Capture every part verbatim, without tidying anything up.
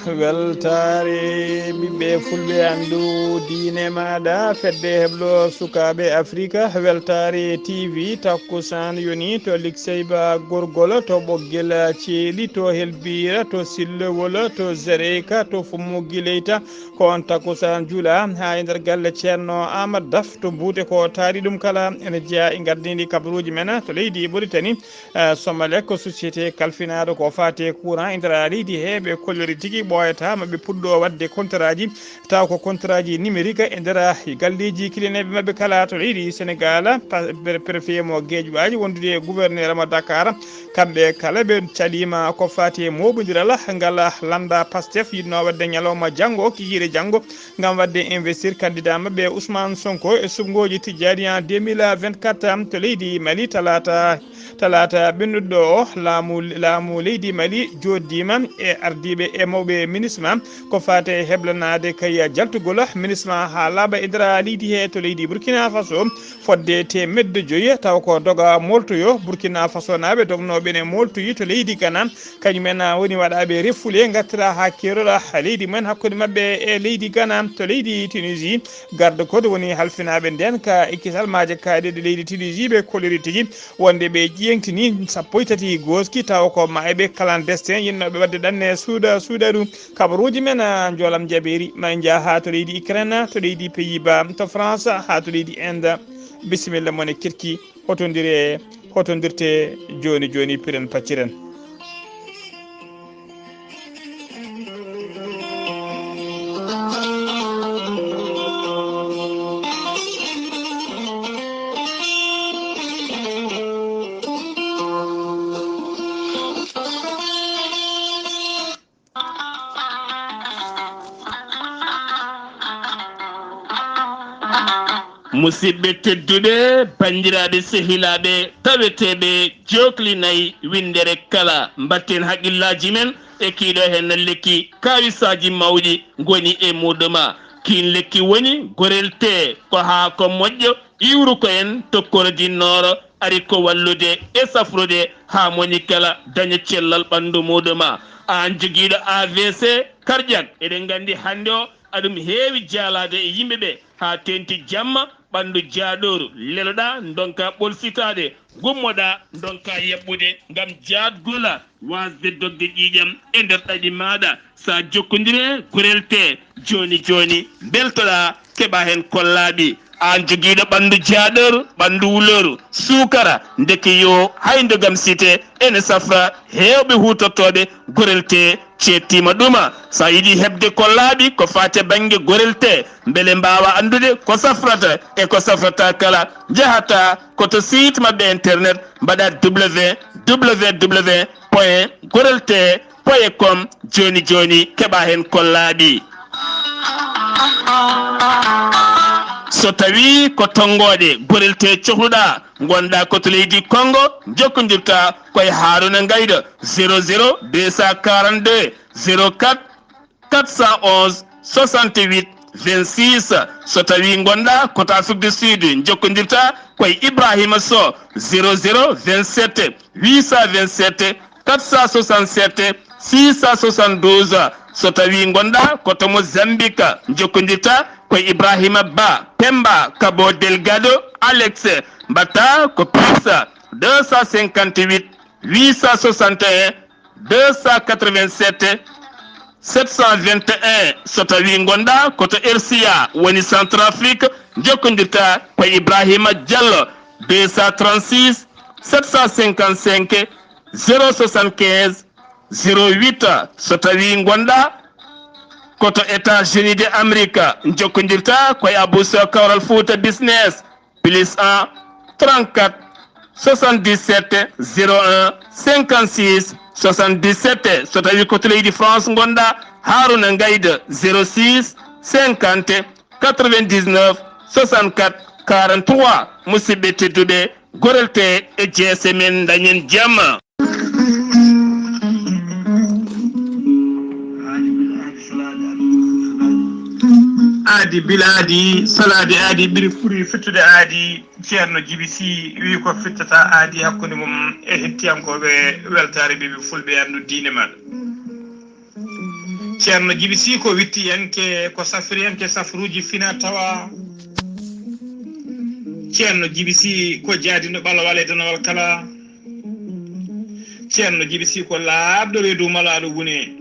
Weltaare ɓiɓɓe fulɓe anndu diine maaɗa, fedde heblo sukaaɓe Afrika, weltaare T V takkusaan yoni to Likseyba Gorgol, to Ɓoggel Ceeli, to Helbiira, to Sillowol, to Zereyka, to Fummo Gileyta. Ko on takkusaan juula haa e nder galle Ceerno Aamadu Daf to Buute. Ko taari ɗum kala ene jeyaa e ngardiindi kabaruuji men to leydi Muritani. Eh, Somalek ko société kalfinaaɗo ko faati e courant e nder leydi he, ɓe kollori tigi, ɓooyataa maɓe puɗɗo waɗde kontaraaji, taw ko kontaraaji numérique e nder galleeji kilineeɓe maɓɓe kala to leydi Senegaal. Pa-, pre-, préfet mo Geeƴuwaaji wondude e gouverneur mo Dakar, kamɓe kala ɓe caliima ko faati e mooɓondiral ngal lannda Pastef yiɗno waɗde ñalawma janngo, kikiiɗe janngo, ngam waɗde investir candidat maɓɓe Ousmane Sonko e suɓngooji tijjaani en deux mille vingt-quatre to leydi Mali. Talaata, talaata ɓennuɗo o, laamu, laamu leydi Mali jooɗdiima e ardiiɓe e mawɓe MINUSMA ko faati e heblanaade kay jaltugol MINUSMA haa laaɓa e nder leydi he to leydi Burkina Faso, fodde teemedde joyi, taw ko doga moltoyo. Burkina Faso naaɓe dognooɓe ne moltoyi to leydi Ghana, kañum en woni waɗaaɓe refule, ngartira haa keerol leydi mumen hakkunde maɓɓe e leydi Ghana. To leydi Tunisie, garde code woni halfinaaɓe ndeen ka e kisal maaje kaaɗe ɗe leydi Tunisie, ɓe kolliri tigi wonde ɓe ƴeeŋtini sappo e tati gooski, taw ko maayɓe clandestin yiɗnooɓe waɗde ɗanne suuda suuda ɗum. Kabaruuji men, ah, njoolam jabeeri, ma en njah haa to leydi Ukraine, to leydi Pays-Bas, to France, haa to leydi Inde. Bisimilla mon e kirki, hotondire, hotondirte jooni jooni, piren pacciren. Musidɓe tedduɓe, banndiraaɓe, sehilaaɓe, taweteeɓe, joklinay winndere kala, mbatten haqqillaaji men e kiiɗo heen lekki, kaawisaaji mawɗi ngoni e muɗuma. Kiin lekki woni gorel tee, ko haa ko moƴƴo, iwru ko en tokkordi nooro, ari ko wallude e safrude haa moni kala daña cellal ɓanndu muɗuma. Aan jogiiɗo A V C cardiaque, eɗen nganndi hannde o aɗum heewi jaalaade e yimɓe ɓe, haa teeŋti jamma ɓanndu jaaɗooru, leloɗaa, ndonkaa ɓolsitaade, ngummoɗaa, ndonkaa yaɓɓude ngam jaatgol, waasde dogde ƴiiƴam e nder ɗaɗi maaɗa. So a jokkondire gorel tee jooni jooni, mbeltoɗaa, keɓaa heen kollaaɗi. Aan jogiiɗo ɓanndu jaaɗooru, ɓanndu wulooru, suukara, ndeke yo hay ndogam site ene safra heewɓe huutortooɓe gorel tee ceettiima ɗuma. So a yiɗi heɓde kollaaɗi ko faati e bannge gorel tee, mbele mbaawa anndude ko safrata e ko safrataa kala, njahataa ko to site maɓɓe internet, mbaɗaa W W W point gorel tee point com jooni jooni, keɓaa heen kollaaɗi. So tawii ko tonngooɗe gorel tee cohluɗaa, ngonɗaa ko to leydi Konngo, njokkondirtaa ko e Haaruna Ngaydo, zéro zéro deux cent quarante-deux zéro quatre quatre cent onze soixante-huit vingt-six. So tawii ngonɗaa ko to Afrique du Sud, njokkondirtaa ko e Ibrahima Sow, zéro zéro vingt-sept huit cent vingt-sept quatre cent soixante-sept six cent soixante-douze. So tawii ngonɗaa ko to Mozambique, njokkondirtaa ko e Ibrahima Ba, Pemba, Cabo Delgado, Alex, mbaɗtaa ko plus deux cent cinquante-huit huit cent soixante et un deux cent quatre-vingt-sept sept cent vingt et un. So tawii ngonɗaa ko to R C A, woni Centrafrique, njokkondirtaa ko e Ibrahima Diallo, deux cent trente-six sept cent cinquante-cinq zéro soixante-quinze zéro huit. So tawii ngonɗaa ko to États-Unis de Amérique, njokkondirtaa ko e Abou Sow Kawral Fouta Business, plus un trente-quatre soixante-dix-sept zéro un cinquante-six soixante-dix-sept. So tawii ko to leydi France ngonɗaa, Haaruna Ngaydo, zéro six cinquante quatre-vingt-dix-neuf soixante-quatre quarante-trois. Musidɓe tedduɓe, gorel tee e jeese men, dañen jam. Aadi bilaadi, salaade aadi ɓuri ɓuri fittude aadi. Ceerno Jibi Sih wiyi ko fittata aadi hakkunde mum e hettiyankooɓe Weltaare Ɓiɓɓe Fulɓe e anndu diine maɗa. Ceerno Jibi Sii ko wittiyanke, ko safriyanke safruuji fina tawa. Ceerno Jibi Sii ko jaadino ɓalawal e donowal kala. Ceerno Jibi Sii ko laaɓɗo reedu malaaɗo wune.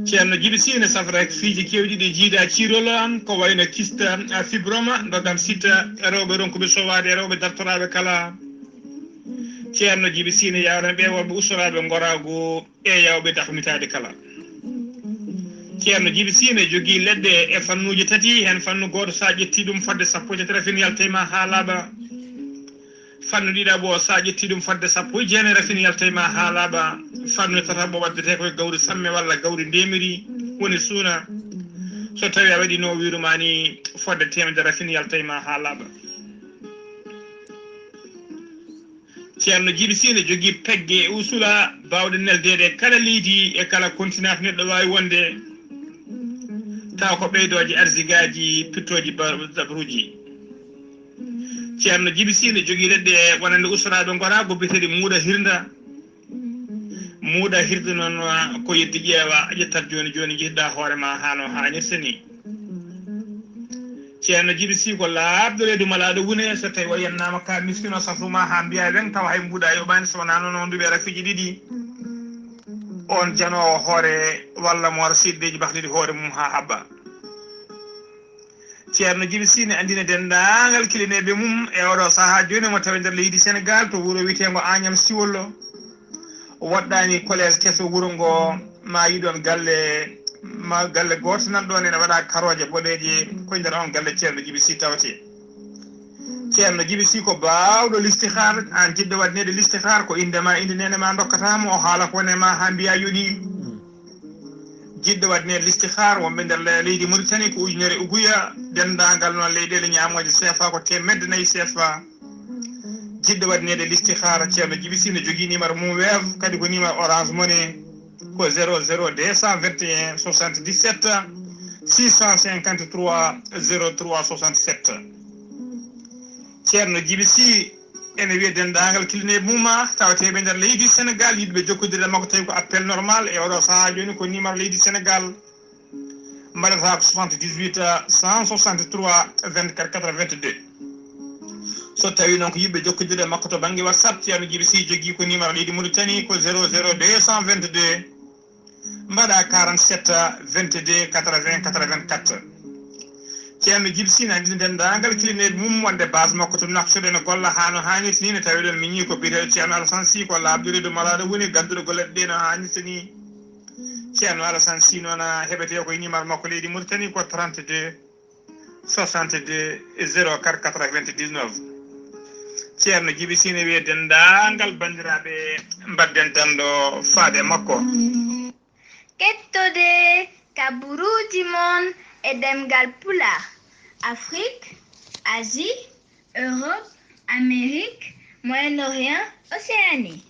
Ceerno Jibi Sii ne safra fiiji keewɗi ɗi jiida ciirol, ko wayno kista, a, fibroma, ndogam sita, e rewɓe ronkuɓe sowaade, e rewɓe dartoraaɓe kala. Ceerno Jibi Sii ne yawna ɓe worɓe ustoraaɓe ngoraagu e yawɓe dahmitaade kala. Ceerno Jibi Sii ne jogii leɗɗe e fannuuji tati, heen fannu gooto, so a ƴettii ɗum, fodde sappo e tati rafin yalta e ma haa laaɓa. Fannu ɗiɗaɓo, so a ƴettii ɗum, fodde sappo e jeenayi rafin yalta e ma haa laaɓa. Fannu tataɓo waddetee ko e gawri samme walla gawri ndemiri, woni suuna. So tawii a waɗii no o wiiru ma ni, fodde teemedere rafin yalta e ma haa laaɓa. Ceerno Jibi Sii ne jogii pegge e usula baawɗe neldeede e kala leydi e kala continent neɗɗo waawi wonde, tawa ko ɓeydooje arsigaaji, pittooji ba-, dabruuji. Ceerno Jibi Sii ne jogii leɗɗe wonande ustoraaɓe ngoraagu biyeteeɗi muuɗa hirnda. Muuɗa hirnda noon ko yeddi ƴeewa, a ƴettat jooni jooni, njehdaa hoore ma haa no haanirta ni. Ceerno Jibi Sii ko laaɓɗo reedu malaaɗo wune, so tawii o yennaama ka miskino safru ma haa mbiya weŋ, tawa hay mbuuɗa yoɓaani, so wonaa noon o nduɓe rafiiji ɗiɗi. On janoowo hoore walla mo wara seeddeeji bakliɗi hoore mum haa haɓɓa. Ceerno Jibi Sii ne anndina denndaangal kilineeɓe mum e oɗo sahaa jooni mo tawi nder leydi Senegaal to wuro wiyeteengo Añam Siwollo. Woɗɗaani collège keso wuro ngo, ma yiɗon galle, ma galle gooto nan ɗoon ene waɗa karooje boɗeeje, koye nder on galle Ceerno Jibi Sii tawetee. Ceerno Jibi Sii ko baawɗo listihaar, aan jiɗɗo waɗneede listihaar, ko innde ma, innde neene ma ndokkata mo, o haala ko woni e ma haa mbiya yoni. Jiɗɗo waɗneede listihaar, wonɓe nder le-, leydi Mauritanie ko ujunere uguya, denndaangal noon leyɗeele ñaamooje C F A ko teemedde nayi C F A. Jiɗɗo waɗneede listihaar, Ceerno Jibi Sii ne jogii numéro mum Wave, kadi ko numéro Orange Money, ko zéro zéro deux cent vingt et un soixante-dix-sept six cent cinquante-trois zéro trois soixante-sept. Ceerno Jibi Sii ene wiya denndaangal kilineeɓe mum, tawateeɓe nder leydi Senegaal, yiɗɓe jokkondirde makko, tawi ko appel normal e oɗo sahaa jooni, ko numéro leydi Senegaal. Mbaɗata ko soixante-dix-huit cent soixante-trois vingt-quatre quatre-vingt-deux. So tawii noon ko yiɗɓe jokkondirde makko to bannge WhatsApp, Ceerno Jibi Sii jogii ko numéro leydi Mauritanie, ko zéro zéro deux cent vingt-deux, mbaɗa quarante-sept vingt-deux quatre-vingts quatre-vingt-quatre. Ceerno Jibi Sii ne anndina denndaangal kilineeɓe mum wonde base makko to Nouakchott ene golla haa no haanirta ni, ne tawi ɗon miñi ko biyeteeɗo Ceerno Alassane Sii, ko laaɓɗo reedu malaaɗo woni, gannduɗo golle ɗe no haanirta ni. Ceerno Alassane Sii noon heɓetee ko e numéro makko leydi Mauritanie ko trente-deux soixante-deux zéro quatre quatre-vingt-dix-neuf. Ceerno Jibi Sii ne wiya denndaangal banndiraaɓe, mbaɗden danndo faade makko. Kettode kaburuuji mon e ɗemngal Pulaar, Afrique, Asie, Europe, Amérique, Moyen-Orient, Océanie.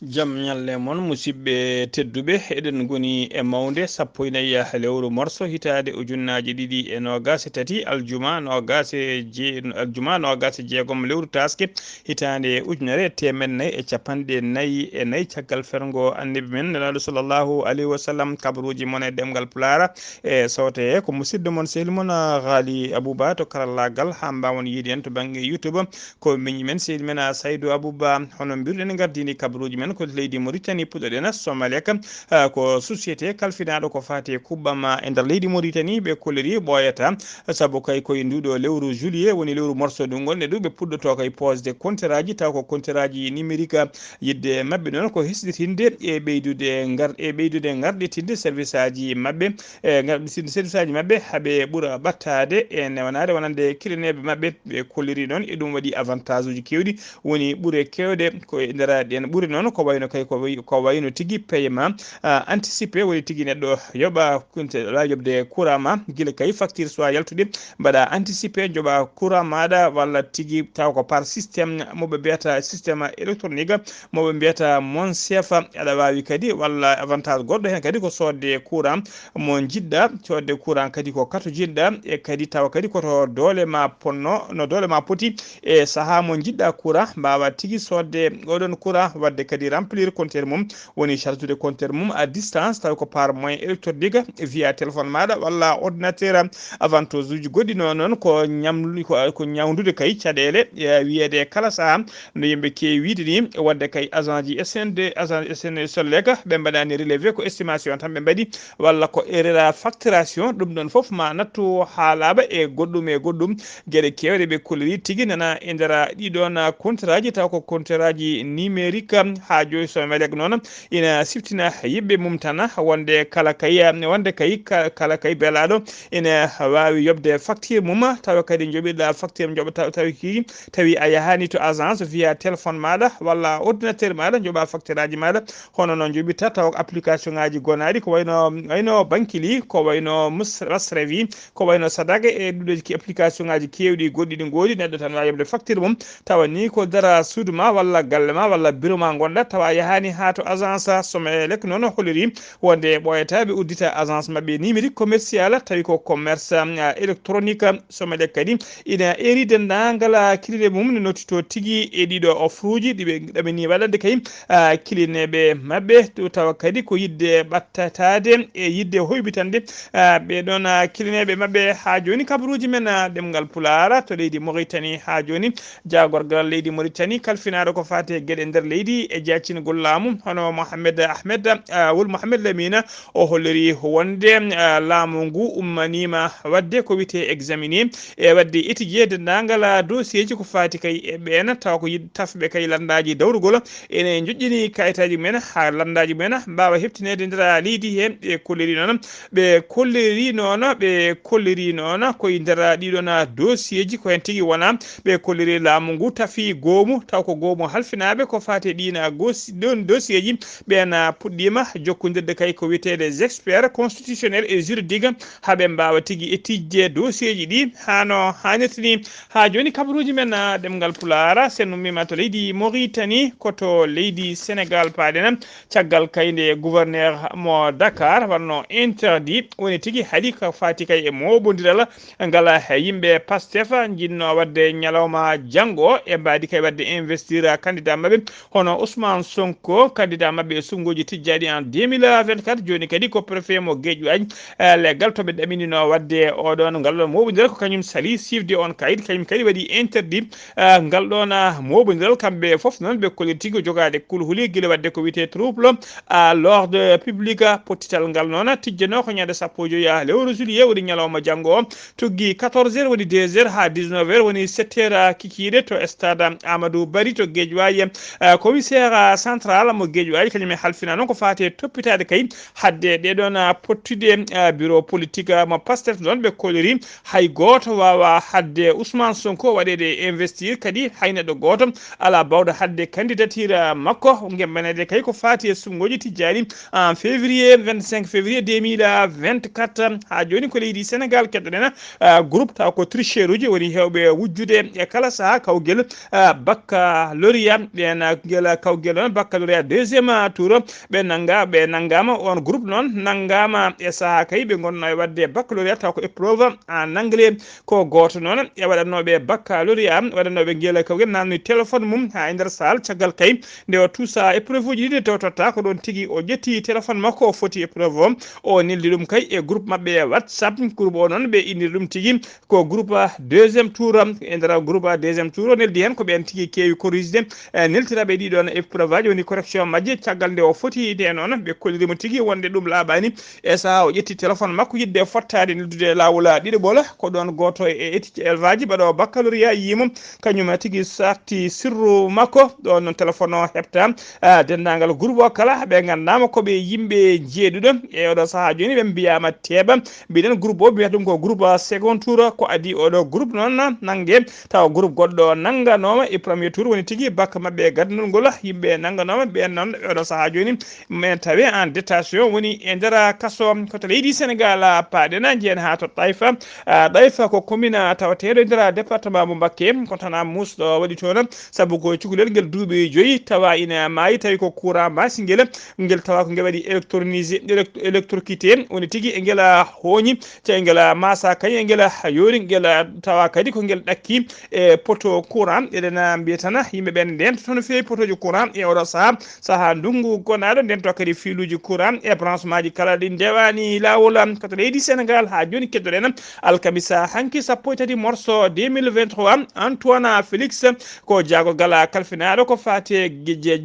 Jam ñalle mon, musidɓe tedduɓe. Eɗen ngoni e mawnde sappo e nayi lewru morso, hitaande ujunnaaji ɗiɗi e noogaas e tati, aljuma noogaas e je-, aljuma noogaas e jeegom lewru taaske, hitaande ujunere e teemedde nayi e capanɗe nayi e nayi caggal ferngo Annabi men Nelaaɗo sallallahu alayhi wa sallam. Kabaruuji mon e ɗemngal Pulaar e soote ko musidɗo mon, sehil mon, Ghali Abouba to karallaagal, haa mbaawon yiide en to bannge YouTube. Ko miñi men, sehil men, a, Saydou Abouba. Hono mbiruɗen, ngardini kabaruuji men ko leydi Mauritanie, puɗɗoɗen Somalek, a, ko société kalfinaaɗo ko faati e kuɓɓam e nder leydi Mauritanie, ɓe kolliri ɓooyata, sabu kay koye nduɗo lewru juillet woni lewru morso ndu ngonɗen ɗo, ɓe puɗɗoto kay poosde konteraaji, taw ko konteraaji numérique, yidde maɓɓe noon ko hesɗitinde e ɓeydude ngar-, e ɓeydude ngarɗitinde service aji maɓɓe, e ngarɗitinde service aji maɓɓe, haɓe ɓura ɓattaade e newanaade wonande kilineeɓe maɓɓe. Ɓe kolliri noon e ɗum waɗi avantage uji keewɗi, woni ɓure keewɗe ko e nder ɗeen ɓure noon, ko wayno kay, ko way-, ko wayno tigi paiement, a, anticipé, woni tigi neɗɗo yoɓa kunte, ala yoɓde courant ma, gila kay facture soit yaltude, mbaɗa anticipé, joɓa courant maɗa, walla tigi taw ko par système mo ɓe mbiyata système électronique, mo ɓe mbiyata mon chef. Aɗa waawi kadi, walla avantage goɗɗo heen kadi ko soodde courant mo njiɗɗa, soodde courant kadi ko kato njiɗɗa, e kadi tawa kadi ko to doole ma ponno, no doole ma poti, e sahaa mo njiɗɗa courant, mbaawa tigi soodde oɗon courant, waɗde kadi remplir compteur mum, woni charge de compteur mum à distance, tawi ko par moyen électronique via téléphone maɗa walla ordinateur. Avantage uji goɗɗi noon, noon ko ñamlu-, ko, ko ñawndude kay caɗeele, e, wiyeede kala saha no yimɓe keewi wiide ni, wonde kay agent ji S N D, agent S N D Solec, ɓe mbaɗani relevé ko estimation tan ɓe mbaɗi, walla ko erreur facturation, ɗum ɗon fof ma nattu haalaaɓe e goɗɗum e goɗɗum. Geɗe keewɗe ɓe kolliri tigi nana e nder ɗiɗon kontraaji, taw ko kontraaji numérique, haa jooni Somelec noon ina siftina yimɓe mum tan, wonde kala kay, wonde kay ka-, kala kay belaaɗo ina waawi yoɓde facture mum, tawa kadi njoɓirɗa facture, njoɓa taw-, tawi ki, tawi a yahaani to agence via téléphone maɗa walla ordinateur maɗa, njoɓa facture aji maɗa, hono no njoɓirta taw application ngaji gonaɗi, ko wayno, wayno Bankili, ko wayno Mus-, Masrefi, ko wayno Sadaga e ɗuɗeji ki application ngaji kewɗi goɗɗi ɗi ngoodi, neɗɗo tan wawi yoɓde facture mum, tawa ni ko dara suudu ma walla galle ma walla bureau ma gonɗa, tawa yahani ha to agence Somelec noon holliri wonde ɓooyata ɓe uddita agence maɓɓe numérique commercial, tawi ko commerce, ah, électronique. Somelec kadi ina eri denndaangal, ah, client mum ne nottito tigi e ɗiɗo offre uji ɗi ɓe ɗamini waɗande kay, ah, client ɓe maɓɓe, to tawa kadi ko yiɗde ɓattataade e yiɗde hoybitande, ah, ɓe ɗon, ah, client ɓe maɓɓe. Haa jooni kabaruuji men, ah, ɗemngal Pulaar to leydi Mauritanie haa jooni, jaagorgal leydi Mauritanie kalfinaaɗo ko faati e geɗe nder leydi e jaacingol laamu, hono Mohamed Ahmed, ah, wol Mohamed Lamine, o holliri wonde, ah, laamu ngu ummaniima waɗde ko wiyetee examiné e waɗde étudier denndaangal, ah, dossier ji ko faati kay e ɓeen, tawa ko yiɗ-, tafɓe kay lanndaaji dawrugol ene njoƴƴini kayitaaji mumen haa lanndaaji mumen mbaawa heɓtineede nder leydi he. Ɓe kolliri noon, ɓe kolliri noon, ɓe kolliri noon koye nder ɗiɗon dossier ji ko heen tigi wona. Ɓe kolliri laamu ngu tafi goomu, taw ko goomu halfinaaɓe ko faati e ɗiin gosi-, ɗon dossier ji. Ɓeen puɗɗiima jokkondirde kay ko wiyetee les experts constitutionnels et juridiques haa ɓe mbaawa tigi étudier dossier ji ɗi haa no haanirta ni. Haa jooni kabaruuji men, ah, ɗemngal Pulaar, sen ummiima to leydi Mauritanie, ko to leydi Sénégal paaɗen. Caggal kay nde gouverneur mo Dakar waɗno interdit, woni tigi haɗi ko faati kay e mooɓondiral ngal yimɓe Pastef njiɗno waɗde ñalawma janngo, e mbaadi kay waɗde investir candidat maɓɓe hono Ousmane Sonko, candidat maɓɓe e suɓngooji tijjaaɗi en deux mille vingt-quatre. Jooni kadi ko préfet mo Guédiawaye, eh, leggal to ɓe ɗaminino waɗde oɗon, ngal ɗon mooɓondiral ko kañum sali sifde on kayit, kañum kadi waɗi interdit, eh, ngal ɗon, ah, mooɓondiral. Kamɓe fof noon ɓe kolliti ko jogaade kulhuli gila waɗde ko wiyetee trouble à l'ordre public. Pottital ngal noon tijjanoo ko ñande sappo e joy, ah, lewru juillet, woni ñalawma janngo o. Tuggi quatorze heures woni deux heures haa dix-neuf heures woni sept heures, ah, kikiiɗe to stade Amadou Barry to Guédiawaye. Ah, commissaire, ah, central mo Guédiawaye kañum e halfina noon ko faati e toppitaade kay hadde ɗee ɗoon, ah, pottude, ah, bureau politique, ah, mo Pastef noon ɓe kolliri hay gooto waawaa hadde Ousmane Sonko waɗeede investir, kadi hay neɗɗo gooto alaa baawɗo hadde candidature, ah, makko. Ngembaneede kay ko faati e suɓngooji tijjaani en février, vingt-cinq février deux mille vingt-quatre. Haa jooni ko leydi Sénégal keɗoɗen, ah, groupe taw ko tricheruuji woni heewɓe wujjude e kala sahaa kawgel, ah, baccalauréat. Ɓeen, ah, ngel kawgel noon baccalauréat deuxième, ah, tour ɓe nannga, ɓe nanngaama. On groupe noon nanngaama e sahaa kay ɓe ngonnoo e waɗde baccalauréat taw ko épreuve en anglais. Ko gooto noon e waɗannooɓe baccalauréat, waɗannooɓe ngel kawgel naamni téléphone mum haa e nder saal. Caggal kay nde o tuusa épreuve uji ɗiɗi taw totta ko ɗoon tigi o ƴetti téléphone makko, o foti épreuve o, o neldi ɗum kay e groupe maɓɓe WhatsApp. Groupe o noon ɓe inniri ɗum tigi ko groupe deuxième tour. E nder groupe deuxième tour o neldi heen ko ɓeen tigi keewi corrigde, eh, neltiraɓe ɗiɗon épreuve aji woni correction majje. Caggal nde o foti nde noon ɓe kolliri mo tigi wonde ɗum laaɓaani. E sahaa o ƴetti téléphone makko yiɗde fottaade neldude laawol ɗiɗaɓol, ko ɗoon gooto e étudiant élève aji baɗoowo baccalauréat yiimo, kañum tigi sarti sirru makko. Ɗoon noon téléphone o heɓta, ah, denndaangal groupe o kala ɓe nganndaama ko ɓe yimɓe jeeɗuɗo. E oɗo sahaa jooni ɓe mbiyaama teeɓa. Mbiɗen groupe o mbiyata ɗum ko groupe second tour. Ko adii oɗo groupe noon nannge tawa groupe goɗɗo nannganooma e premier tour, woni tigi bac maɓɓe e gaddanol ngol, yimɓe nannganooma ɓeen noon e oɗo sahaa jooni men tawi en détention woni e nder kaso. Ko to leydi Sénégal paaɗen, njiyen haa to Taïfa. Ah, Taïfa ko commune tawateeɗo e nder département mo Mbacké. Ko tan muusɗo waɗi toon, sabu ko cukalel ngel duuɓi joyi tawa ina maayi, tawi ko courant maasi ngel, ngel tawa ko ngel waɗi électronisé, élect-, électrocuté, woni tigi e ngel hooñi, tawi ngel maasa kañum e ngel yoori, ngel tawa kadi ko ngel ɗakki e poto courant. Eɗen mbiya tan yimɓe ɓen ndeen toon feewi potooji courant e oɗo saha, saha ndungu gonaaɗo. Nden to kadi filuuji courant e branchemaaji kala ɗi ndewani laawol am koto leydi Sénégal. Haa jooni keddoɗen alkamisa hanki sappo e tati morso deux mille vingt-trois, Antoine Félix ko jaago gala kalfinaaɗo ko faati e geje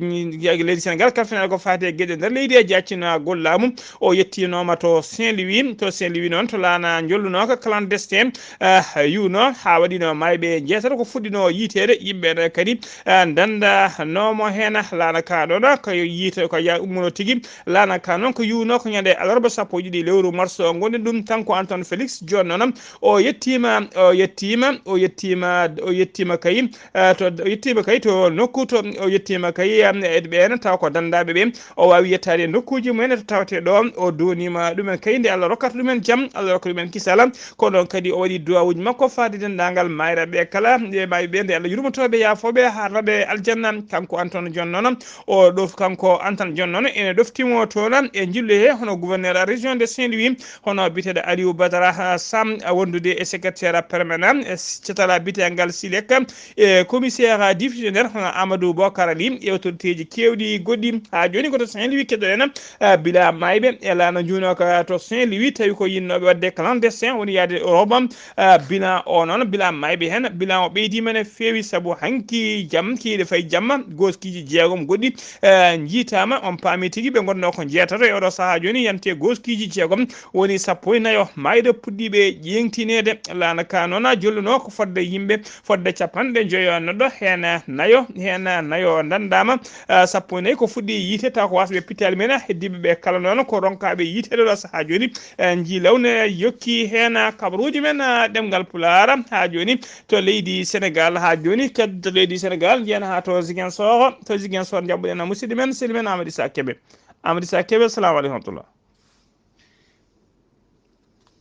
leydi Sénégal, kalfinaaɗo ko faati e geɗe nder leydi e jaaccina gollaamu. O yettiinooma to Saint-Louis, to Saint-Louis noon to laana njolluno ko clandestin, eh, yuuno haa waɗino mayɓe jeetato ko fuɗɗino yiiteede. Yimɓe ene kadi, eh, ndanndanooma heen. Laana ka noon ko yiite ko ya ummuno tigi. Laana ka noon ko yuuno ko ñande alarba sappo e ɗiɗi lewru mars o ngonɗen ɗum. Kanko Antoine Félix jooni noon o yettiima, o yettiima, o yettiima, o yettiima kay, eh, to, o yettiima kay to nokku to, o yettiima kay, eh, e ɓeen taw ko danndaaɓe ɓe. O waawi yettaade e nokkuuji mumen to tawetee ɗo o dooniima ɗumen kay nde Allah rokkata ɗumen jam, Allah rokka ɗumen kisal. Ko ɗon kadi o waɗi duwawuuji makko faade denndaangal maayraɓe kala, e maayɓe nde Allah yurmotooɓe, yaafooɓe, harnaɓe aljanna. Kanko Antoine jooni noon o ɗof-, kanko Antoine jooni noon ene ɗoftimo toon e njillu he hono gouverneur région de Saint-Louis, hono biyeteeɗo Aliou Badara, ah, Sam, ah, wondude e secrétaire permanent, e s-, catala biyeteengal Silek, e commissaire divisionnaire hono Amadou Bokar Ali, e autorité ji keewɗi goɗɗi. Haa jooni ko to Saint-Louis keddoɗen, ah, bila mayɓe e laana njuuno ka to Saint-Louis, tawi ko yinnooɓe waɗde clandestin woni yaade Europe. Ah, bilan o noon, bilan mayɓe heen, bilan o ɓeydiima ne feewi sabu hanki jam, kiiɗe fayi jamma, gooskiiji jeegom goɗɗi, eh, njiitaama. On paami tigi ɓe ngonnoo ko jeetato e oɗo sahaa jooni, yante gooskiiji jeegom woni sappo e nayo maayde puɗɗiiɓe ƴeeŋtineede. Laana ka noon a jolluno ko fodde yimɓe, fodde capanɗe joyo neɗɗo, heen nayo, heen nayo ndanndaama, eh, sappo e nayi ko fuɗɗi yiite taw ko wasɓe pittaali men, heddiiɓe ɓe kala noon ko ronkaaɓe yiiteede oɗo sahaa jooni. Eh, njii lawne yokki heen kabaruuji men, eh, ɗemngal Pulaar haa jooni to leydi Senegaal, haa jooni kadi to leydi Senegaal, njiyan haa to Ziguinchor, to Ziguinchor njaɓɓuɗen musidɗo men, sehil men Amadou Issa Kébé. Amadou Issa Kébé, salamu aleykum wa rahmatullah.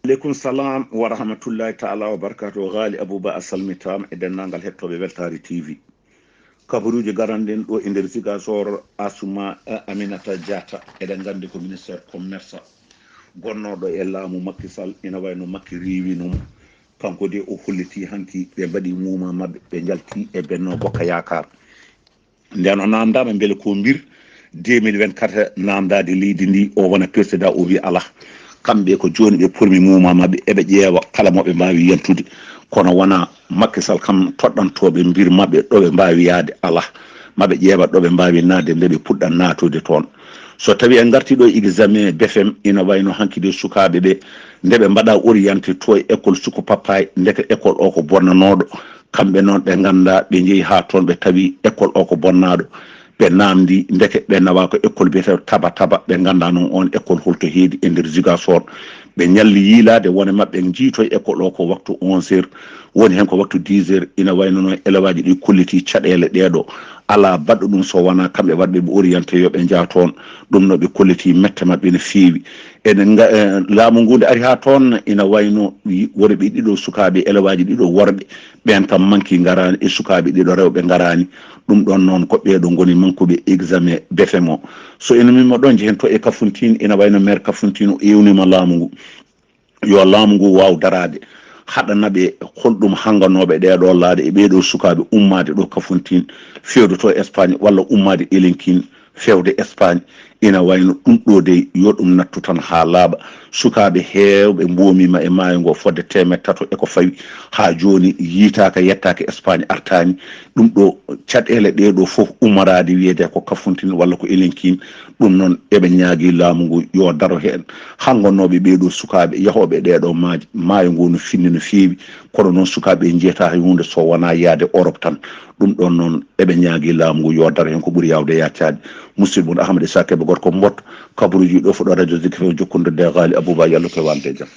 Aleykum salam wa rahmatullahi taala wa barakatuh. Ghali Abouba a salmitaama e denndaangal hettooɓe Weltaare T V. Kabaruuji garanɗen ɗo e nder Ziguinchor, Assoumani, eh, Aminata Diatta, eɗen nganndi ko ministère commerce gonnooɗo e laamu Macky Sall, ina wayno Macky riiwino mo. Kanko de o holliti hanki ɓe mbaɗi muuma maɓɓe, ɓe njalti e Benno Bokk Yaakaar. Nden o naamndaama mbele ko mbir deux mille vingt-quatre naamndaade leydi ndi, o wona président, o wi alaa. Kamɓe ko jooni ɓe pormi muuma maɓɓe, eɓe ƴeewa kala mo ɓe mbaawi yantude. Kono wonaa Macky Sall kam toɗɗantooɓe mbir maɓɓe ɗo ɓe mbaawi yahde, alaa. Maɓe ƴeewa ɗo ɓe mbaawi naatde, nde ɓe puɗɗan naatude toon. So tawii en ngartii ɗo e examen B F M, ina wayno hanki de sukaaɓe ɓe, nde ɓe mbaɗa orienté to e école Suku Papaye, ndeke école o ko bonnanooɗo. Kamɓe noon ɓe nganndaa, ɓe njehi haa toon ɓe tawi école o ko bonnaaɗo. Ɓe naamndi, ndeke ɓe nawa ko école biyeteeɗo Taba Taba, ɓe nganndaa noon oon école holto heedi e nder Ziguinchor. Ɓe ñalli yiilaade wone maɓɓe njiitoy école o ko waktu onze heures, woni heen ko waktu dix heures. Ina wayno noon élève aji ɗi kolliti caɗeele ɗee ɗo, alaa baɗɗo ɗum so wonaa kamɓe waɗɓe ɓe orienté yo ɓe njah toon. Ɗum no ɓe kolliti mette maɓɓe no feewi. Eɗen nga-, eh, laamu ngu nde ari haa toon, ina wayno wi-, worɓe ɗiɗo sukaaɓe, élève aji ɗiɗo worɓe, ɓeen kam manki ngaraani, e sukaaɓe ɗiɗo rewɓe ngaraani. Ɗum ɗoon noon ko ɓee ɗo ngoni mankuɓe examen B F M o. So en mimo ɗo njehen to e Kafountine, ina wayno maire Kafountine o ewniima laamu ngu, yo laamu ngu waaw daraade, haɗana ɓe holɗum hannganooɓe ɗee ɗo laaɗe e ɓee ɗo sukaaɓe ummaade ɗo Kafountine, feewde to Espagne walla ummaade Elinkine, feewde Espagne. Ina wayno ɗum ɗo dey, yo ɗum nattu tan haa laaɓa. Sukaaɓe heewɓe mboomiima e maayo ngo fodde teemeɗɗe tato e ko fawi. Haa jooni yiitaaka, yettaaka Espagne artaani. Ɗum ɗo caɗeele ɗee ɗo fof ummoraade wiyeede ko Kafountine walla ko Elinkine. Ɗum noon eɓe ñaagii laamu ngu yo daro heen. Hannganooɓe ɓee ɗo sukaaɓe yahooɓe ɗee ɗo maaje, maayo ngo no finni no feewi. Kono noon sukaaɓe njiyataa hay huunde so wonaa yahde Europe tan. Ɗum ɗoon noon eɓe ñaagii laamu ngu yo daro heen ko ɓuri yaawde yaacaade. Musidɗo mon Ahmad Issa Kebe gorko Mbot, kabaruuji ɗo fuɗɗo radio Zik F M jokkondirde e Ghali Abouba, yo Allah toowande e jam.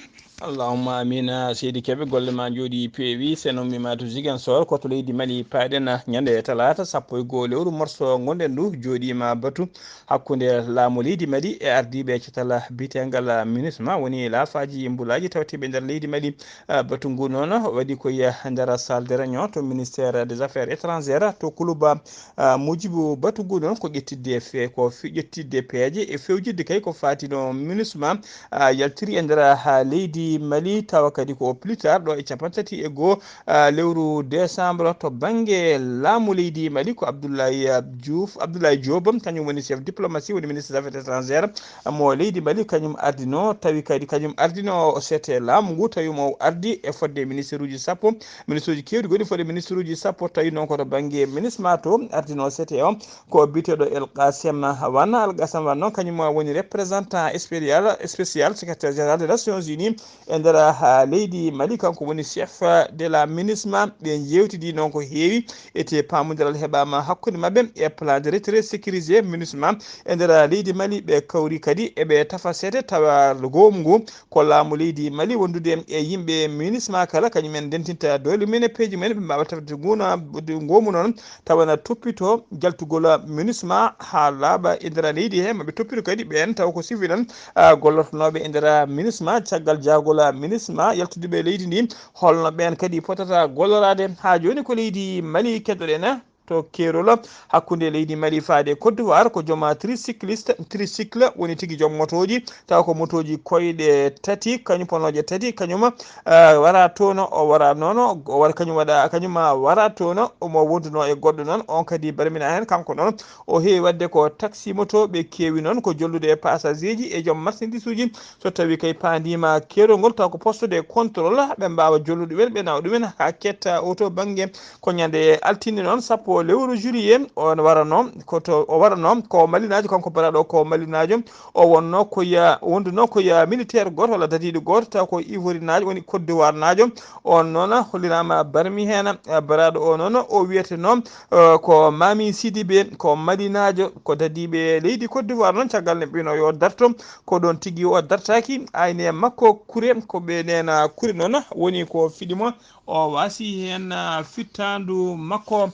Allahumma amiin. Seydi Kebe, golle ma njooɗi peewi. Sen ummima to Ziguinchor, ko to leydi Mali paaɗen ñande talaata sappo e goo lewru mars o ngonɗen ndu, jooɗiima batu hakkunde laamu leydi Mali e ardiiɓe catal biyeteegal MINUSMA, woni laafaaji mbulaaji tawteeɓe nder leydi Mali. Ah, batu ngu noon waɗi ko e nder salle de réunion to ministère des affaires étrangères to Kuluba. Ah, mujibu batu ngu noon ko ƴettidde fe-, ko fi-, ƴettidde peeje e fewjidde kay ko faati no MINUSMA, ah, yaltiri e nder, ah, leydi Mali, tawa kadi ko plus tard ɗo e capanɗe tati e goo, ah, lewru décembre, to bannge laamu leydi Mali, ko Abdoulaye, ah, Diouf, Abdoulaye Diop, kañum woni chef diplomatie, woni ministre des affaires étrangères mo leydi Mali, kañum ardino, tawi kadi kañum ardino o C T laamu ngu, tawi mo ardi e fodde ministre uji sappo, ministre uji keewɗi gonɗi fodde ministre uji sappo, tawi noon ko to bannge MINUSMA to ardino C T o, ko biyeteeɗo El Qassem Wan. El Qassem Wan noon kañum woni représentant spécial, spécial secrétaire général des Nations Unies e nder, ah, leydi Mali, kanko woni chef de la MINUSMA. Ɓe njeewtidi noon ko heewi, ete paamondiral heɓaama hakkunde maɓɓe e plan de retrait sécurisé MINUSMA e nder leydi Mali. Ɓe kawri kadi eɓe tafa seede tawa goomu ngu ko laamu leydi Mali wondude e yimɓe MINUSMA kala, kañum en ndentinta doole mum en e peeje mum en, ɓe mbaawa tafde nguuna, goomu noon tawa na toppito jaltugol MINUSMA haa laaɓa e nder leydi he, maɓe toppito kadi ɓeen taw ko civil en, ah, gollotonooɓe e nder MINUSMA. Caggal jaagol MINUSMA yaltude ɓe leydi ndi, holno ɓeen kadi potata golloraade? Haa jooni ko leydi Mali keddoɗen to keerol hakkunde leydi Mali faade Côte d'Ivoire, ko joom tricycliste, tricycle woni tigi joom motooji, tawa ko motooji koyɗe tati, kañum ponooje tati, kañum, ah, wara toon, o wara noon, o wara kañum waɗa, kañum, ah, wara toon, omo wonduno e goɗɗo noon, on kadi barmina heen, kanko noon o heewi waɗde ko taxi moto, ɓe keewi noon ko jollude e pasageeji e joom marchandise uji. So tawi kay paandiima keerol ngol, taw ko poste de contrôle, ɓe mbaawa jollude ɗumen, ɓe nawa ɗumen haa ketta o to bannge. Ko ñande altine noon, sappo lewru juillet, on warano, ko to, o warano ko malinaajo, kanko baraɗo ko malinaajo, o wonno ko ya, wonduno ko ya militaire gooto walla dadiiɗo gooto, taw ko ivorinaajo, woni Côte d'Ivoire naajo. On noon holliraama barmi heen, eh, baraɗo o noon, o wiyeteno, eh, ko Mami Sidibé, ko malinaajo, ko dadiiɓe leydi Côte d'Ivoire noon, caggal ne mbino yo darto, ko ɗoon tigi o dartaaki, ayne makko kure, ko ɓe nena kure noon, woni ko fiɗi mo, o waasi heen, ah, fittaandu makko.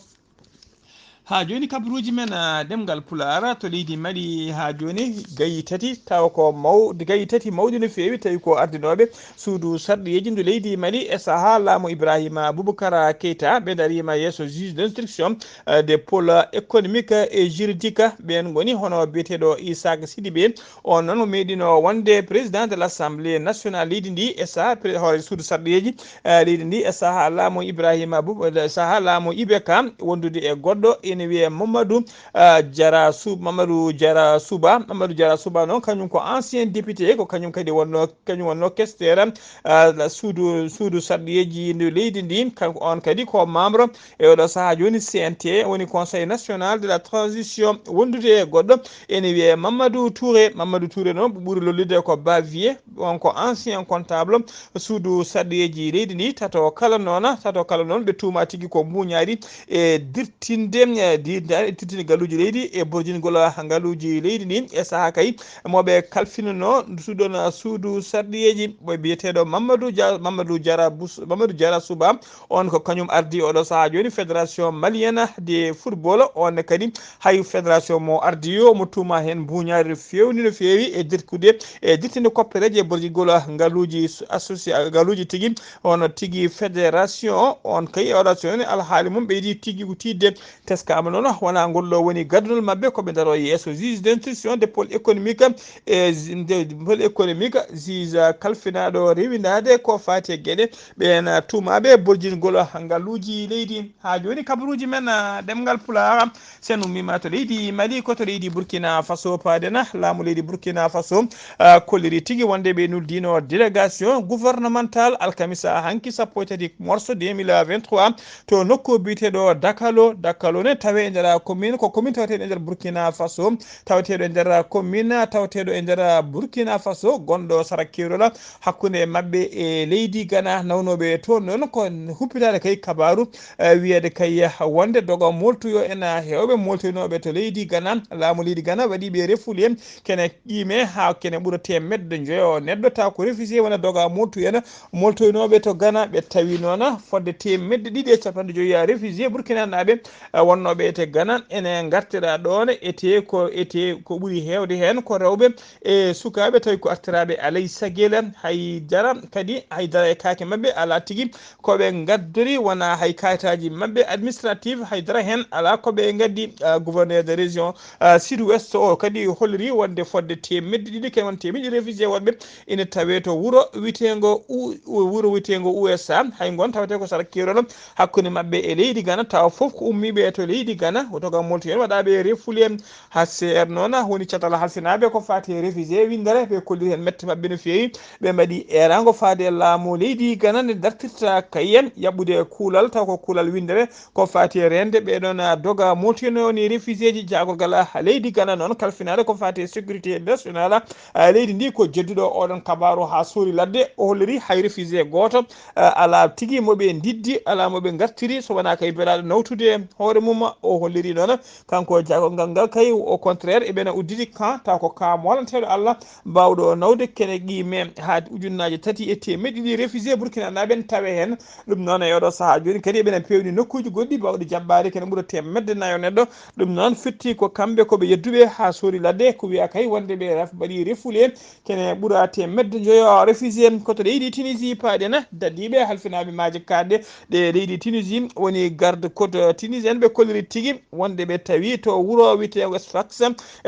Haa jooni kabaruuji men, ah, ɗemngal Pulaar to leydi Mali, haa jooni gayi tati, tawa ko maw-, gayi tati mawɗi no feewi, tawi ko ardinooɓe suudu sarɗiyeeji ndu leydi Mali e sahaa laamu Ibrahima Boubacar Keita, ɓe ndariima yeeso juge d'instruction, eh, de pôle économique et juridique. Ɓeen ngoni hono biyeteeɗo Isaac Sidibé, on noon o meeɗino wonde président de l'Assemblée nationale leydi ndi e sahaa pre-, hoore suudu sarɗiyeeji, eh, leydi ndi e sahaa laamu Ibrahima Bou-, e sahaa laamu I B K, wondude e goɗɗo ene wiyee Mamadou, eh, Diarra Sou-, Mamadou Diarra Souba. Mamadou Diarra Souba noon, kañum ko ancien député, ko kañum kadi wonno, kañum wonno questeur, eh, suudu, suudu sarɗiyeeji ndu leydi ndi. Kanko on kadi ko membre e oɗo sahaa jooni C N T, woni Conseil National de la Transition, wondude e goɗɗo ene wiyee Mamadou Touré. Mamadou Touré noon ɓuri lollude ko Bavier, on ko ancien comptable suudu sarɗiyeeji leydi ndi. Tato kala noon, tato kala noon ɓe tuuma tigi ko mbuuñaari e dirtinde, eh, dirtinde, dirtinde ngalluuji leydi e borjingol ngalluuji leydi ndi. E sahaa kay mo ɓe kalfinanoo suuɗon suudu sarɗiyeeji, mo biyeteeɗo Mamadou Dia-, Mamadou Diarra Bous-, Mamadou Diarra Souba, on ko kañum ardi oɗo sahaa jooni Fédération Malienne de Football. On kadi hay fédération mo ardi o, mo tuuma heen mbuuñaari no feewni no feewi e dirkude, e dirtinde koppereeje e borjingol ngalluuji s-, associa-, ngalluuji tigi, on tigi fédération, on kay oɗo so woni alhaali mum ɓeydi tigi ko tiiɗde. Teskaama noon, wonaa ngol ɗo woni gaddunol maɓɓe, ko ɓe ndaroo yeeso juge d'instruction de pôle économique, e ju-, de pôle économique, juge kalfinaaɗo rewindaade ko faati e geɗe ɓeen tuumaaɓe borjingol ngalluuji leydi. Haa jooni kabaruuji men, ah, ɗemngal Pulaar, sen ummiima to leydi Mali, ko to leydi Burkina Faso paaɗen. Laamu leydi Burkina Faso, ah, kolliri tigi wonde ɓe nuldiino délégation gouvernementale alkamisa hanki sappo e tati morso deux mille vingt-trois to nokku biyeteeɗo Dakalo. Dakalo ne tawee e nder commune, ko commune taweteeɗo e nder Burkina Faso, taweteeɗo e nder commune, taweteeɗo e nder Burkina Faso, gonɗo sara keerol hakkunde maɓɓe e leydi Ghana. Nawnooɓe toon noon ko humpitaade kay kabaaru, eh, wiyeede kay wonde doga moltuyo en heewɓe moltoynooɓe to leydi Ghana. Laamu leydi Ghana waɗi ɓe refoulé kene qiime haa kene ɓura teemedde njoyo neɗɗo, taw ko réfugié wona doga moltu en moltoynooɓe to Ghana. Ɓe tawi noon fodde teemedde ɗiɗi e capanɗe joyi réfugié burkinanaaɓe, eh, wonno Ɓe te Gana ene ngartira ɗoon, ete ko, ete ko ɓuri heewde heen ko rewɓe e sukaaɓe, tawi ko artiraaɓe alay sagel. Hay dara kadi, hay dara e kaake maɓɓe alaa tigi ko ɓe ngaddori, wonaa hay kayitaaji maɓɓe administrative, hay dara heen alaa ko ɓe ngaddi. Ah, gouverneur de région, ah, sud ouest o kadi holliri wonde fodde teemedde ɗiɗi, kadi won teemedde ɗiɗi réfugié wonɓe ina tawee to wuro witeengo U-, wuro witeengo U S A. Hay ngoon tawetee ko sara keerol hakkunde maɓɓe e leydi Gana, tawa fof ko ummiiɓe to leydi Gana, o toga molti heen waɗaaɓe refoulé. H C R noon woni catal halfinaaɓe ko faati e réfugié winndere, ɓe kolliri heen mette maɓɓe no feewi. Ɓe mbaɗi eeraango faade e laamu leydi Gana nde dartirta kayen yaɓɓude kuulal, taw ko kuulal winndere ko faati e reende ɓe ɗoon doga molti no woni réfugiéji jaagorgal leydi Gana noon kalfinaade ko faati e sécurité nationale. Ah, leydi ndi ko jedduɗo oɗon kabaaru haa soori ladde, o holliri hay réfugié gooto, ah, alaa tigi mo ɓe ndiddi, alaa mo ɓe ngartiri, so wonaa kay belaaɗo nawtude hoore mum. O holliri noon, kanko jaagongal ngal kay, au contraire, eɓena udditi camp, taw ko camp molanteeɗo Allah, baawɗo nawde kene qime haa ujunnaaje tati e teemeɗɗe ɗiɗi réfugié burkinanaaɓe en tawe heen. Ɗum noon, e oɗo sahaa jooni kadi eɓena peewni nokkuuji goɗɗi baawɗi jaɓɓaade kene ɓura teemedde nayo neɗɗo. Ɗum noon firti ko kamɓe ko ɓe yedduɓe haa soori ladde, ko wiya kay wonde ɓe ref-, mbaɗi refoulé kene ɓura teemedde njoyo réfugié. Ko to leydi Tunisie paaɗen, dadiiɓe halfinaaɓe maaje kaaɗɗe ɗe leydi Tunisie woni garde côte tunisienne, ɓe kolliri tigi wonde ɓe tawi to wuro wiyeteengo Sfax.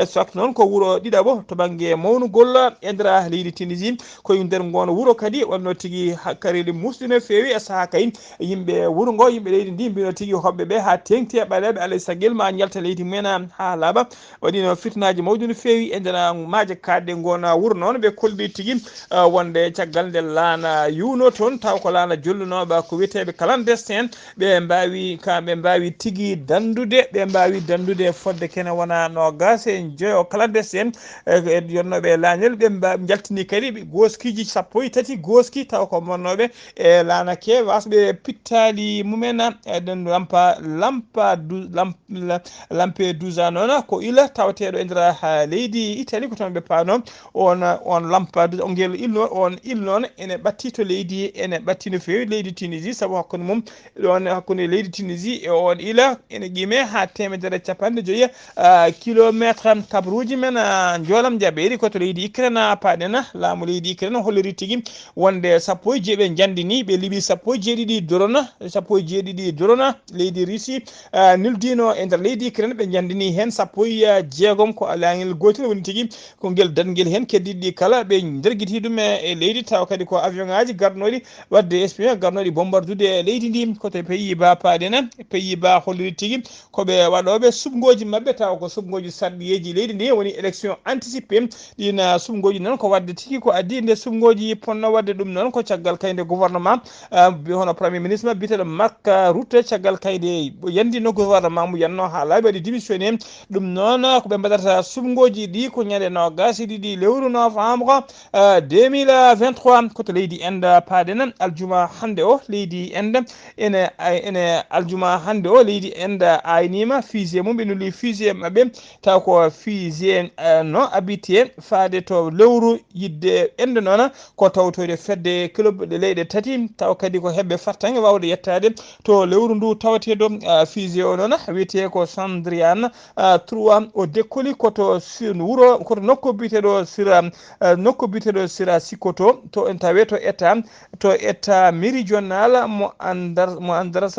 Sfax noon ko wuro ɗiɗaɓo to bannge mawnugol e nder leydi Tunisie. Ko e nder ngoon wuro kadi wonno tigi ha-, kareeli musɗi no feewi e sahaa kay yimɓe wuro ngo, yimɓe leydi ndi mbino tigi hoɓɓe ɓe haa teeŋti e ɓaleeɓe alay sagel ma njalta leydi mumen haa laaɓa. Waɗino fitinaaji mawɗi no feewi e nder maaje kaaɗɗe ngoon wuro noon. Ɓe kolli tigi, ah, wonde caggal nde laana yuwno toon, taw ko laana jollunooɓe ko wiyeteeɓe clandestin, ɓe mbaawi, ka ɓe mbaawi tigi danndude, ɓe mbaawi danndude fodde kene wona noogaas e njoyo clandestin, e, e yonnooɓe e laañol, ɓe mba-, njaltini kadi ɓe gooskiiji sappo e tati gooski, taw ko monnooɓe e laana keewas, ɓe pittaali mumen, e ɗon Lampa-, Lampa-, du-, Lam-, La-, Lampedusa noon ko ila tawateeɗo e nder, ha, leydi Italie, ko toon ɓe paano. On, on Lampedusa, on ngel il noon, on il noon ene ɓatti to leydi, ene ɓatti no feewi leydi Tunisie, sabu hakkunde mum ɗon hakkunde leydi Tunisie e on ila ene qime ha teemedere capanɗe joyi, ah, kilometre. Kabaruuji men, ah, njoolam jabeeri ko to leydi Ukraine, ah, paaɗen, ah, laamu leydi Ukraine holliri tigi wonde sappo e joyi ɓe njandini, ɓe liɓi sappo e jeeɗiɗi drone, sappo e jeeɗiɗi drone leydi Russie, ah, nuldiino e nder leydi Ukraine, ɓe njandini heen sappo e jeegom ko laaŋel gootel woni tigi, ko ngel daɗngel heen, keddiiɗi ɗi kala ɓe ndergiti ɗum e, e leydi, tawa kadi ko avion ŋaaji garnooɗi waɗde espion, garnooɗi bombardude e leydi ndi. Ko to Pays-Bas paaɗen, Pays-Bas holliri tigi ko ɓe waɗooɓe suɓngooji maɓɓe, tawa ko suɓngooji sarɗiyeeji leydi ndi, woni élection anticipée. Ɗiin, ah, suɓngooji noon ko waɗde tigi ko adii nde suɓngooji ponno waɗde ɗum noon ko caggal kay nde gouvernement, ah, bi-, hono Premier Ministre ma biyeteeɗo Mark, ah, Rutte, caggal kay nde yandino gouvernement mo yanno haa laaɓi waɗi démissionné. Ɗum noon, ah, ko ɓe mbaɗata suɓngooji ɗi ko ñande noogaas e ɗiɗi lewru novembre, ah, deux mille vingt-trois, ko to leydi Inde paaɗen aljuma hannde o. Leydi Inde ene, ene aljuma hannde o, leydi Inde aynima fusée mum, ɓe nuli fusée maɓɓe, taw ko fusée, eh, no habité faade to lewru yidde Inde noon, ko tawtoyde fedde club ɗe leyɗe tati, taw kadi ko heɓɓe fartaŋŋe waawde yettaade to lewru ndu tawateeɗo, ah, fusée o noon wiyetee ko Chandrayaan, ah, trois, o dekkoli ko to si-, wuro, ko to nokku biyeteeɗo Sira, ah, nokku biyeteeɗo Sira Sikoto, to en tawe to état, to état méridional mo Andar, mo Andar,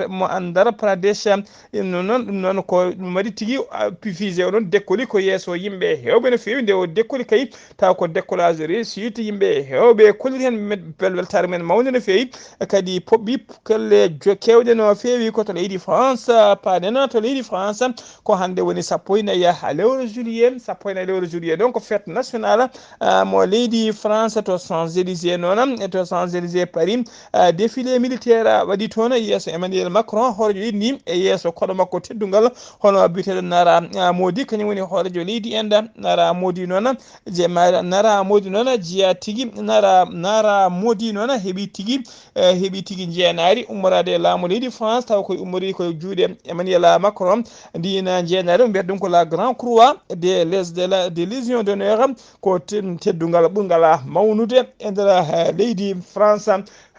mo Andhra Pradesh, ɗum noon, ɗum noon ko ɗum waɗi tigi, ah, fusée o noon dekkoli ko yeeso yimɓe heewɓe no feewi. Nde o dekkoli kay, taw ko décollage réussite, yimɓe heewɓe kolliri heen met-, wel-, weltaare men mawnde no feewi. Kadi poɓɓi kelle jo-, keewɗe no feewi ko to leydi France, ah, paaɗen to leydi France, ko hannde woni sappo e nayi lewru juillet, sappo e nayi lewru juillet, donc ko fête nationale, ah, mo leydi France to Champs-Élysées noon, e to Champs-Élysées Paris, ah, défilé militaire, ah, waɗi toon e yeeso Emmanuel Macron, hooreejo leydi ndi, e yeeso koɗo makko teddungal, hono biyeteeɗo Nara, ah, Modi, kañum woni hooreejo leydi Inde. Nara Modi noon, je-, ma-, Nara Modi noon jeyaa tigi, Nara, Nara Modi noon heɓi tigi, eh, heɓi tigi njeenaari ummoraade e laamu leydi France, taw koye ummori koye juuɗe Emmanuel Macron. Ndiin njeenaari, ɓe mbiyata ɗum ko la Grande Croix de les, de la, de Légion d'honneur, ko ten-, teddungal ɓurngal mawnude e nder, eh, leydi France.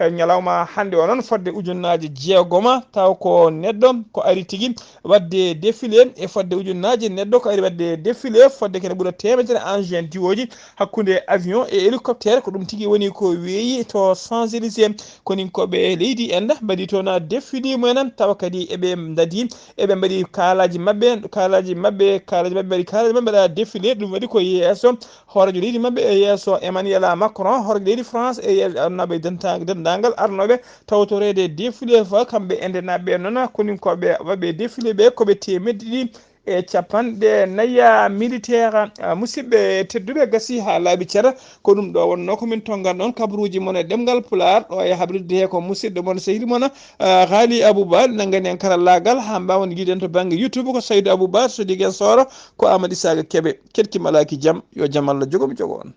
Eh, ñalawma hannde o noon, fodde ujunnaaje jeegoma, taw ko neɗɗo, ko ari tigi waɗde défilé e fodde ujunnaaje neɗɗo, ko ari waɗde défilé fodde kene ɓura teemedere engin diwooji hakkunde avion e hélicoptère. Ko ɗum tigi woni ko weeyi to Champs-Élysées. Koninkooɓe leydi Inde mbaɗi toon défilé mumen, tawa kadi eɓe ndadi, eɓe mbaɗi kaalaaji maɓɓe, kaalaaji maɓɓe, kaalaaji maɓɓe, mbaɗi kaalaaji maɓɓe, mbaɗa défilé. Ɗum waɗi ko yeeso hooreejo leydi maɓɓe e yeeso Emmanuel Macron, hooreejo leydi France, e yeeso arnooɓe denta-, denndaangal arnooɓe tawtoreede défilé fof, kamɓe Indenaaɓe noon, koninkooɓe waɗɓe défilé ɓe ko ɓe teemedde ɗiɗi e capanɗe nayi militaire. Ah, musidɓe tedduɓe, gasi haa laaɓi cer. Ko ɗum ɗo wonnoo ko min tonngan ɗoon kabaruuji mon e ɗemngal Pulaar, ɗo e habrirde he ko musidɗo mon, sehil mon, ah, Haali Abou Ba, nanngani en karallaagal haa mbaawen yiiden to bannge YouTube ko Saydou Abou Ba, so Ziguinchor ko Amadou Isaga Kebe. Keɗki malaaki jam, yo jam Allah jogo mi jogo on.